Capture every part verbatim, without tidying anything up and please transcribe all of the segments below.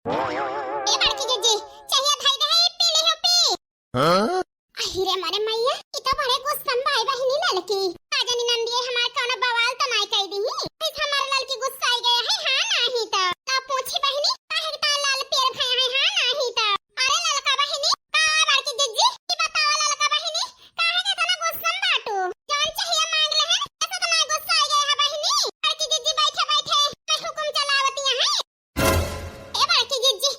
ए बड़की जिज्जी, चहिया धई दे है, पी ली हो पी। हाँ? अहि रे मोरे मइया, ई तो बड़े गुस्सा में बाई बहिनी ललकी। का जानी नंदिये हमार कउनो बवाल तो नाई कई दिही। फिर हमार ललकी गुस्साई गए है, हाँ नाही तो। तो पूछी बहिनी, काहे के तार लाल पियर भया है, हाँ नाही तो। अरे ललका बहिनी, का बड़की जिज्जी, ई बतावा ललका बहिनी, काहे के इतना गुस्सा में बाटू? जौन चहिया मांग ले है, ऐसे तो नाई गुस्साई गए है बहिनी। बड़की जिज्जी बैठे बैठे मैं हुकुम चलावतिया है। ए बड़की जिज्जी,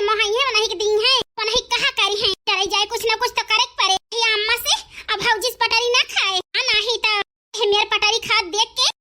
महइहे वनही के दीहैं, वनही कहा करिहैं। चले जाए, कुछ न कुछ तो करे के परे। या अम्मा से अब भौजी से पटरी ना खाए, आ नाही त हे मेर पटरी खात देख के